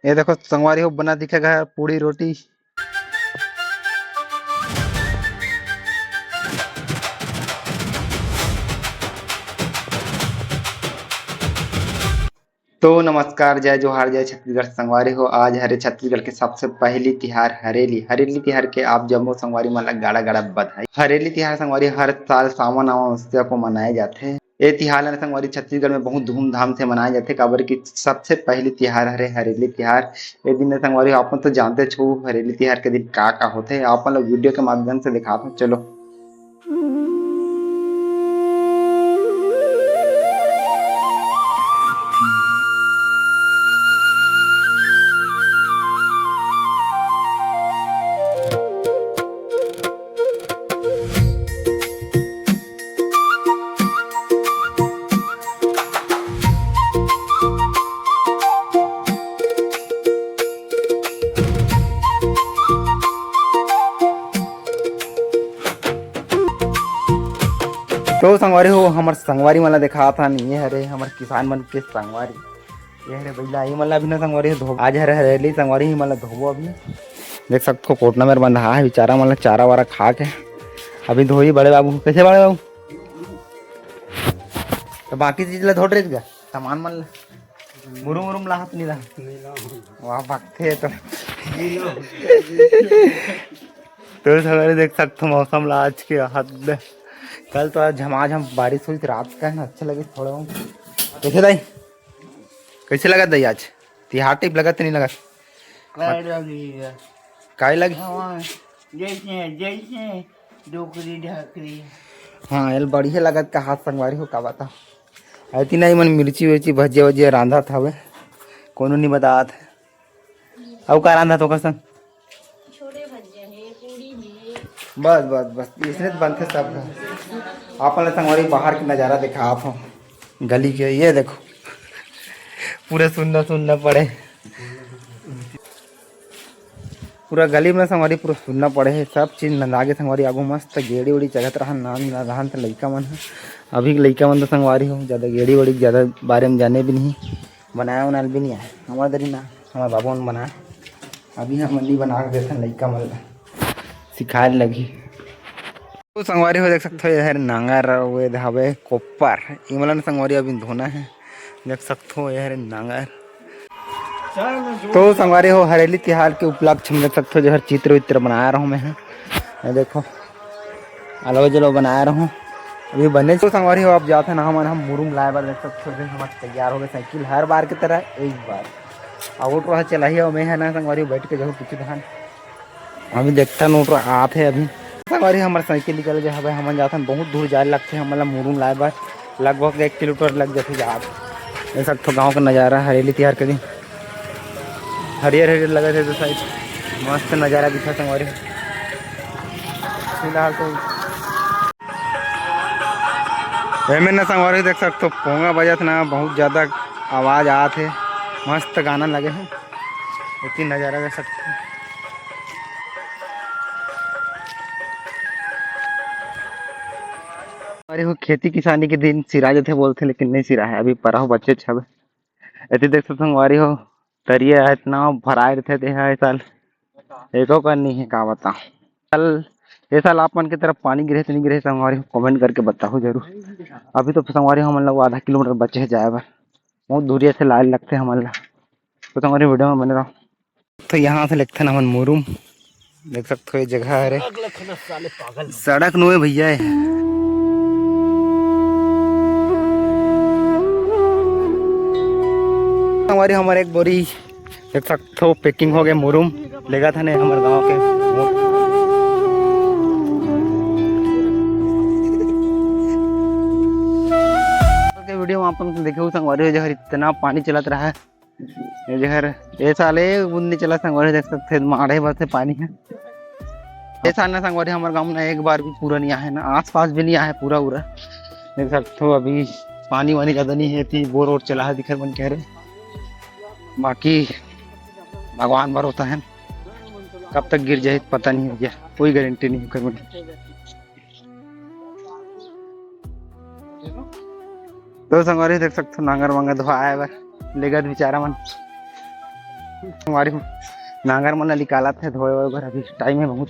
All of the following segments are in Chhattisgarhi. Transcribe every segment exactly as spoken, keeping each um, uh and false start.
ये देखो संगवारी हो, बना दिखेगा पूड़ी रोटी। तो नमस्कार, जय जोहार, जय छत्तीसगढ़ संगवारी हो। आज हरे छत्तीसगढ़ के सबसे पहली तिहार हरेली। हरेली तिहार के आप जम्मो संगवारी मन ला गाड़ा गाड़ा बधाई। हरेली तिहार संगवारी हर साल सावन अमावस्या को मनाए जाथे। ये तिहार ला संगवारी छत्तीसगढ़ में बहुत धूमधाम से मनाए जाथे, काबर कि सबसे पहली तिहार हरे हरेली तिहार। ये दिन संगवारी आप मन तो जानते छो हरेली तिहार के दिन का का होथे, आप मन ला वीडियो के माध्यम से दिखात हूँ। चलो। तो संगवारी हो, हमर संगवारी मन ला देखात हन, ये हरे हमर किसान मन के संगवारी, ये हरे बइला, ये मन ला अभी ना संगवारी हो धो, आज हरे हरेली संगवारी, ये मन ला धोबो अभी। देख सकथो कोटना मेर बंधा है बेचारा मन ला, चारा वारा खा के अभी धोई। बड़े बाबू, कैसे बड़े बाबू? तो बाकी चीज ला धो डरे का, सामान मन ला, मुरुम उरुम लाहत नहीं रहा। वाह, भगते तो। तो संगवारी देख सकथो मौसम ला आज के हद, कल तो आज झमाझम बारिश हुई थी रात का, है ना, अच्छा लगे थोड़ा। कैसे दाई, कैसे लगा दाई आज? तिहार टाइप लगा तो नहीं लगा? काय लगी है? काय लगी? हवा जैसे, जैसे डोकरी ढाकरी। हाँ, एल बढ़िया लगत का हाथ संगवारी हो, का बता। ऐती नहीं मन मिर्ची विर्ची भजिया वजिया रांधत हवे, कोनो नहीं बतात। अउ का रांधत हो कसन? छोले भजिया है, पूड़ी है। बस, बस, बस, इसने तो बनते सब है। आप मन ला संगवारी बाहर के नजारा दिखात हो गली के, ये देखो पूरा सुन्ना सुन्ना पड़े। पूरा गली में संगवारी पूरा सुन्ना पड़े है, सब चीज नंदा के संगवारी। आगू मस्त गेड़ी उड़ी चघत रहा, नान नान त लइका मन ह। अभी के लइका मन तो संगवारी हो ज्यादा गेड़ी उड़ी के ज्यादा बारे में जाने भी नहीं, बनाए उनाए भी नहीं आए। हमारे दरी ना, हमारे बाबू मन बनाए। अभी हम नहीं बना के देथन लइका मन ला, सिखाए लगही। तो संगवारी हो देख सकथो, ये हर नांगर, वो हवे कोप्पर। इमलन संगवारी अभी धोना है, देख सकथो ये हर नांगर। तो संगवारी हो, हरेली तिहार के उपलक्ष्य में देख सकथो, जो हर चित्र वित्र बनाया रहूं मैं, ये देखो, अलो जलो बनाया रहूं। अभी बने तो संगवारी हो, आप जाते ना, हमन हम मुरुम लाए बर देख सकथो, जो हमार तैयार हो गए साइकिल हर बार की तरह एक बार। अब ऑटो ह चलाही, और मैं है ना संगवारी हो, बैठ के जाऊँ पीछे धान। अभी देखथन, ऑटो आत हे अभी। संगवारी, हमर साइकिल निकल गए हवे, हमन जाथन, बहुत दूर जाए लगथे हमन ला मुरुम लाए बर, लगभग एक किलोमीटर लग जाथे जात। ये सब तो गांव का नजारा हरेली तिहार के दिन, हरियर हरियर लगत हे तो साइड मस्त नजारा दिखा संगवारी। फिलहाल तो एमे न संगवारी देख सकथो, पोंगा बजत ना, बहुत ज्यादा आवाज आत हे, मस्त गाना लगे हे। इतनी नजारा देख सकते हैं। अरे वो खेती किसानी के दिन सिरा जथे बोलथे, लेकिन नहीं सिरा है, अभी परहू बच्चे छबे। एती देख सकथो संगवारी हो, तरिया है इतना भराए रथे, ते है साल एको कर नहीं है, का बताओ। साल, ये साल आप मन के तरफ पानी गिरे तो नहीं गिरे, संगवारी हो कमेंट करके बताओ जरूर। अभी तो संगवारी हमन लोग आधा किलोमीटर बचे है जाए बर, बहुत दूरिया से लाए लगते हमन ला। तो संगवारी वीडियो में बने रहो। तो यहाँ से लेगथन हमन मुरुम, देख सकते हो ये जगह हरे। सड़क नोए भैया है। हमारे हमारे एक बोरी देख सकते हो, packing हो गए मुरुम, लेगथन हमर गांव के। के वीडियो में आप लोग देखे हो संगवारी हो, जहर इतना पानी चलत रहा है। ये जहर, ये साल एक बूंद नहीं चला संगवारी, देख सकते हैं, माढ़े भर से पानी है। ये साल ना संगवारी, हमारे गांव में ना एक बार भी पूरा नहीं आया है, ना आसपास भी नहीं आया है पूरा उरा। देख सकते हो, अभी पानी वानी ज्यादा नहीं है, थी बोर और चला है, दिखर मन कह रहे। बाकी भगवान भरोसा है, कब तक गिर जाए पता नहीं है, कोई गारंटी नहीं है। तो संगवारी देख सकते हो, नांगर वांगर धोआए बर लेगत बेचारा मन। संगवारी हो, नांगर मन ला निकालत हे धोए वोए बर। अभी टाइम हे बहुत,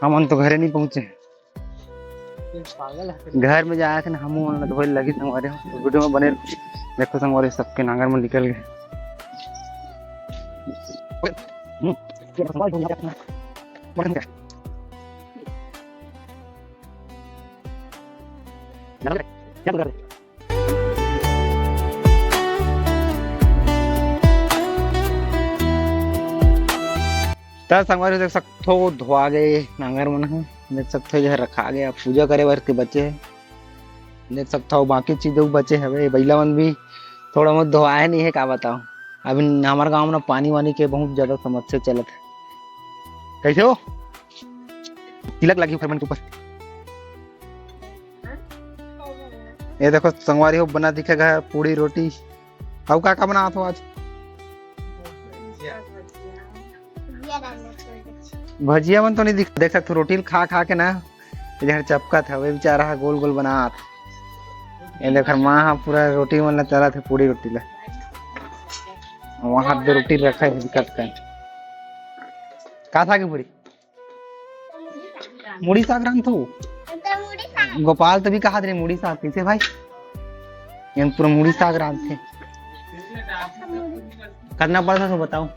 हमन तो घरे नहीं पहुंचे। घर में जाके ना हमू मन ला धोए लगी संगवारी हो। तो वीडियो में बने रहो। देखो संगवारी, सबके नांगर मन निकल गए। त संगवारी देख सकथो, धोआ गए नांगर मन ह। देख सकथो, इधर रखा गया, पूजा करे बर के बचे हे। देख सकथो, बाकी चीज अउ बचे हवे। बइला मन भी थोड़ा बहुत धोआए नहीं है, का बताओ। अभी हमर गांव में पानी वानी के बहुत ज्यादा समस्या चलत है। कैसे हो? तिलक लगी ओखर मन के ऊपर। ये देखो संगवारी हो, बना दिखेगा पूड़ी रोटी। अउ का का बनात हो आज? भजिया मन तो नहीं दिख, देख सकथो रोटी ल खा खा के ना, इधर चपकत हवे बेचारा ह, गोल गोल बनात। ये देख, माँ ह पूरा रोटी मन ला चलात हे, पूड़ी रोटी ला। वहां दो रोटी रखा है, दिक्कत का। का था के पूरी? मुड़ी साग रांधथो? गोपाल तभी कहा रे मुड़ी साग कैसे भाई? ये पूरा मुड़ी साग रांधथे। करना पड़ता तो बताओ।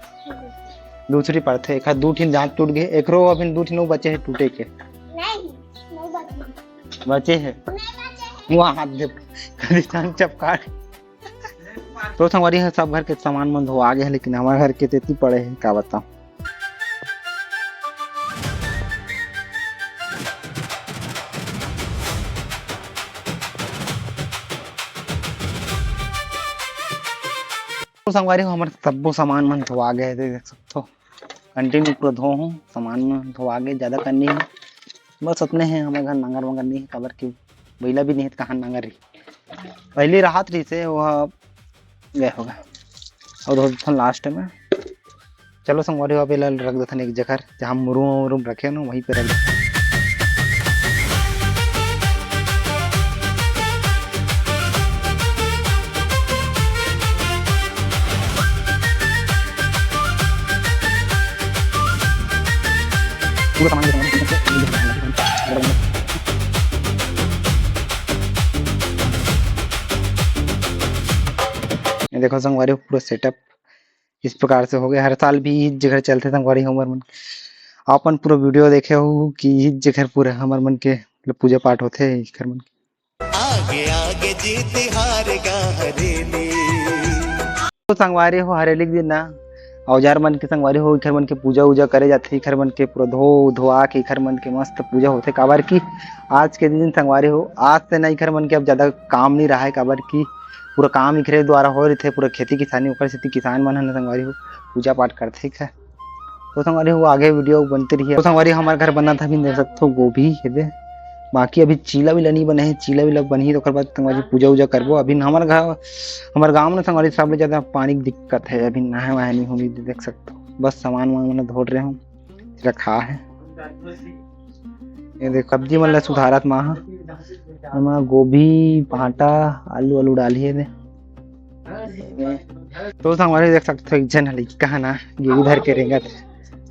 दूसरी पड़थे, एक दू ठिन दांत टूट गए, एकरो अभी दू ठिन बचे है टूटे के। नहीं, नहीं बचे। बचे है। नहीं बचे है। वहाँ हाथ दे, कभी कान चपका। तो संगवारी है, सब घर के सामान मन धोआ गए है, लेकिन हमारे घर के तेती पड़े है, का बताओ। तो संगवारी हो, हमर सब्बो सामान मन धोआ गए हे, देख सकथो। कंटिन्यू पूरा धो हूँ, सामान मन धोआ गए, ज्यादा करनी है। बस उतने हैं, हमारे घर नांगर वांगर नहीं है, काबर की बइला भी नहीं है, तो कहाँ नांगर रही। पहले राहत रही से, वो गए होगा। और धो देथन लास्ट में। चलो संगवारी हो, अब एला रख देथन एक जगह, जहाँ मुरुम उरुम रखे ना, वहीं पे रख देथन। पूरा सामान ये देखो संगवारी हो, पूरा सेटअप इस प्रकार से हो गया। हर साल भी इस जगह चलते संगवारी हो, हमर मन अपन पूरा वीडियो देखे हो कि इस जगह पूरा हमर मन के मतलब पूजा पाठ होथे इखर मन के। आगे आगे जीत हार गा हरेली। तो संगवारी हो, हरेली के दिन ना औजार मन के संगवारी हो, इखर मन के पूजा उजा करे जाथे, इखर मन के पूरा धो धोआ के इखर मन के मस्त पूजा होथे, काबर कि आज के दिन संगवारी हो, आज से ना इखर मन के अब ज्यादा काम नहीं रहा है, काबर कि पूरा काम इखरे द्वारा हो रहिथे, पूरा खेती किसानी, ओकर सेती किसान मन ह ना संगवारी हो पूजा पाठ करथे इखर। तो संगवारी हो, आगे वीडियो बनते रहिए। तो संगवारी, हमारे घर बना था, अभी देख सकथो गोभी हे दे, बाकी अभी चीला वीला नहीं बने है, चीला वीला बनही तो ओकर बाद संगवारी पूजा उजा करबो। अभी हमारे घर, हमारे गांव में संगवारी सबले ज्यादा पानी की दिक्कत है, अभी नहाए वहाए नहीं होनी, देख सकथो। बस सामान वामान मन धोड़ रहे हूँ, रखा है। ये देख सब्जी मन ला सुधारत माँ ह। एमा गोभी, भांटा, आलू, आलू डाली है दे। तो संगवारी देख सकथो, एक झन ह लइका ह ना, गेहूं धर के रेंगत हे।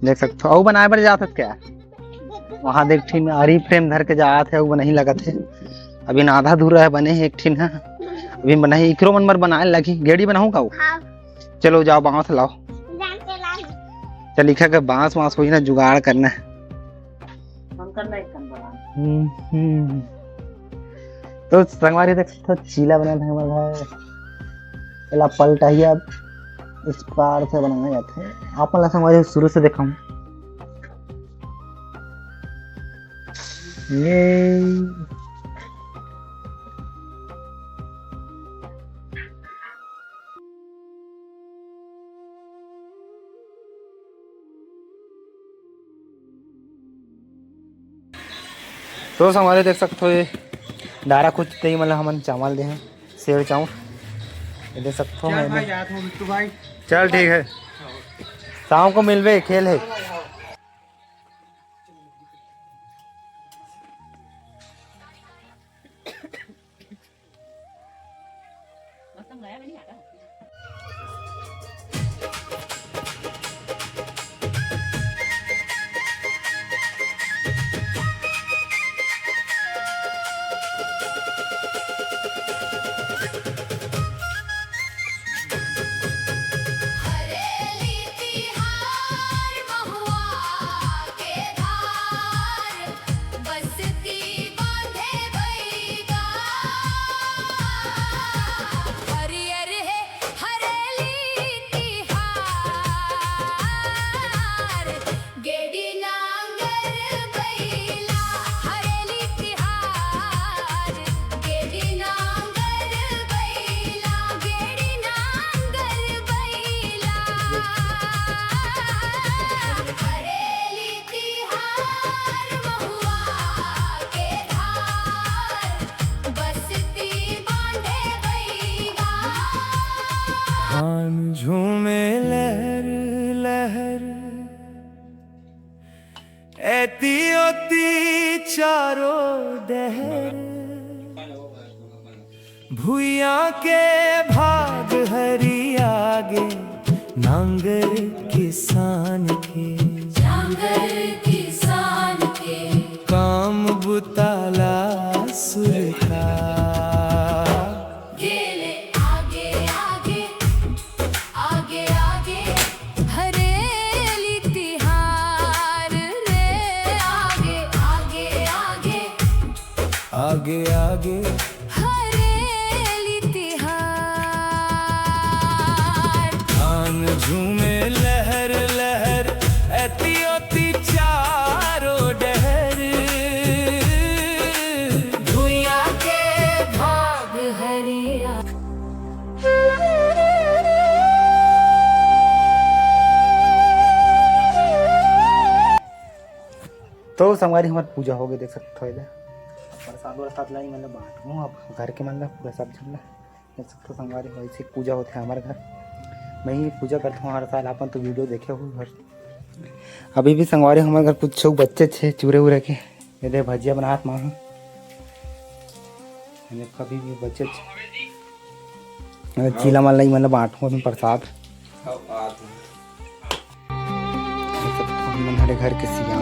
देख सकथो, अउ बनाए बर जात हस क्या? वहां देख, ठिन आरी फ्रेम धर के जात हे, अउ बनही लगत हे। अभी ना आधा अधूरा है, बने हे एक ठिन ह। अभी बनही, इकरो मन बर बनाए लगी। गेड़ी बनाहूं का वो? हाँ। चलो जाओ, बांस लाओ। जान के ला। चल, इखा के बांस वांस होई ना, जुगाड़ करना है। हम करना एक कन बना। हम्म, हम्म। तो संगवारी देख सकथो, चीला बनत हे हमर घर। एला पलटहिया इस प्रकार से बनाए जाथे। आप मन ला संगवारी शुरू से देखाऊं। ये तो संगवारी देख सकथो, ये डारा कुछ तई मतलब हमन चावल दे हैं, सेव चाउर, ये देख सकथो। चल मैं भाई, जात हूँ बिट्टू भाई। चल ठीक है, शाम को मिलबे, खेल है। चारों डहर। भुइयां के भाग हरियागे, नांगर किसान के, नांगर किसान के, काम बुताला सुरता। गेले आगे आगे, आगे आगे, हरेली तिहार रे। आगे आगे आगे, आगे आगे, हरेली तिहार। धान झूमे लहर लहर, एती ओती चारों डहर। भुइयां के भाग हरिया। तो संगवारी, हमर पूजा होगे, देख सकत हो एदे। प्रसाद वरसाद लाई, मतलब, बांटहूं अब घर के मन ला, पूरा सब झन ला। देख सकत हो संगवारी हो, ऐसे पूजा होथे हमर घर। मैं ही पूजा करथों हर साल, आपन तो वीडियो देखे हो हर। अभी भी संगवारी, हमर घर कुछ बच्चे हे चूरे उरे के, एदे भजिया बनात मां। एदे कभी भी बच्चे हे। चीला मन लाई, मतलब, बांटहूं अपन प्रसाद। हमन हरे घर के सियान।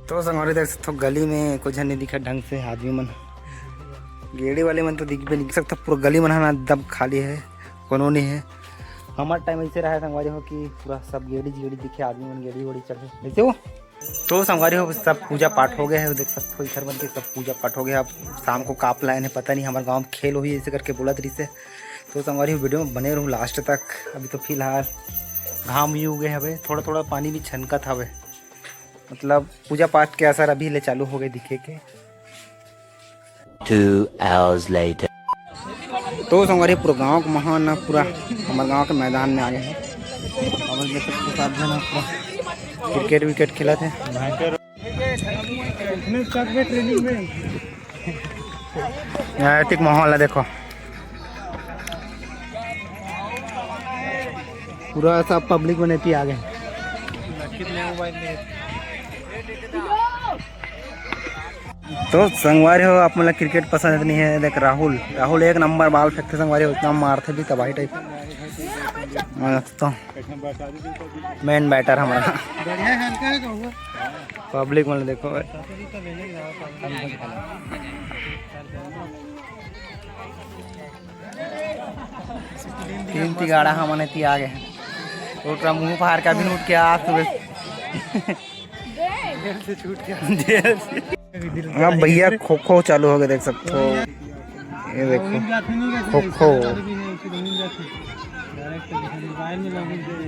तो संगवारी, देख सकत हो, गली में कुछ झन नहीं दिखत ढंग से, आदमी मन, गेड़ी वाले मन तो दिखबे नहीं सकता। पूरा गली मन ह ना एकदम खाली है, कोनो नहीं है। हमार टाइम ऐसे रहा है संगवारी हो कि पूरा सब गेड़ी गेड़ी दिखे, आदमी मन गेड़ी वेड़ी चढ़े, ऐसे हो। तो संगवारी हो, सब पूजा पाठ हो गया है, देख सकते हो इधर मन के सब पूजा पाठ हो गया। अब शाम को काप लाइन है, पता नहीं हमारे गांव में खेल होही, ऐसे करके बोलत रहिस हे। तो संगवारी हो, वीडियो में बने रहू लास्ट तक। अभी तो फिलहाल घाम भी उगे हवे, थोड़ा थोड़ा पानी भी छनकत हवे, मतलब पूजा पाठ के असर अभी ले चालू हो गए दिखे के। Two hours later. तो संगवारी, पूरा गांव के माहौल ना, पूरा हमर गांव के मैदान में आ गए हैं। अब देख सकते हो, सब झन पूरा क्रिकेट विकेट खेलत हे। यहाँ एतिक माहौल है, देखो, पूरा सब पब्लिक मन एती आ गए। तो संगवारी हो, आप मन ला क्रिकेट पसंद नहीं है, देख राहुल, राहुल एक नंबर बॉल फेंकथे संगवारी हो, इतना मारथे भी तबाही टाइप। हाँ, तो मेन बैटर हमारा। बढ़िया खेलता है कहूँगा। पब्लिक मन देखो भाई। तीन तिगाड़ा हमन एती आ गए हैं। ओकरा मुंह फार के अभी उठ के आ सुबह। जेल से छूट गया। जेल से। हाँ भैया, खो खो चालू हो गया, देख सकते हो। ये देखो, खो खो।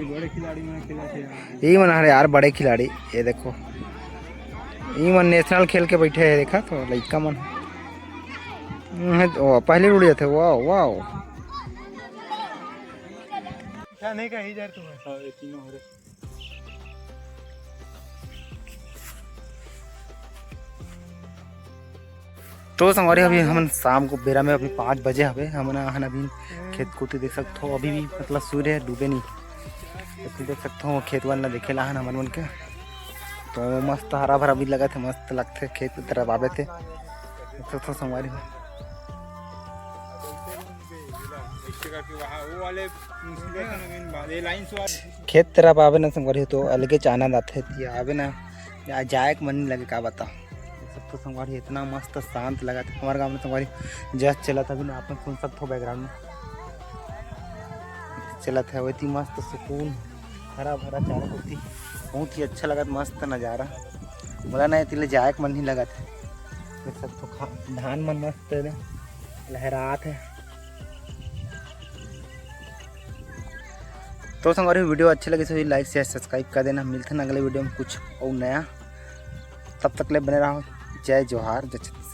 बड़े खिलाड़ी में खेला थे। ये मन हरे यार, बड़े खिलाड़ी। ये देखो, ये मन नेशनल खेल के बैठे हैं, देखा तो लइका मन। हम्म, ओ, पहले उड़ जाते, वाह, वाह। क्या नहीं कही जा रहा तुम्हें? हाँ, ये तीनों हरे। तो संगवारी, अभी हमन शाम को बेरा में, अभी पाँच बजे हवे, हमन आहन अभी खेत कोती, देख सकत हो, अभी भी मतलब सूर्य डूबे नहीं। अभी देख सकत हो, खेत वन ला देखे ला आहन हमन मन के, तो मस्त हरा भरा भी लगत है, मस्त लगथे खेत तरफ आबे ते। देख सकत हो संगवारी हो। वो वाले ये लाइन से खेत तरफ आबे ना संगवारी हो तो अलगे च आनंद आथे। ती आबे ना, या जाए के मन नहीं लगे, का बता। सब तो संगवारी इतना मस्त शांत लगा था हमारे गाँव में संगवारी। जस चला था अभी ना, अपन सुन सकते हो बैकग्राउंड में चला था, वही मस्त सुकून, हरा भरा चारों कुत्ती, बहुत ही अच्छा लगा, मस्त नज़ारा। बोला ना, तिले जाए के मन नहीं लगा था। देख सकते हो खा-, धान मन मस्त है, लहरात है। तो संगवारी, वीडियो अच्छे लगे तो लाइक शेयर सब्सक्राइब कर देना। मिलते हैं अगले वीडियो में कुछ और नया, तब तक ले बने रहो। जय जोहार, जय छत्तीसगढ़।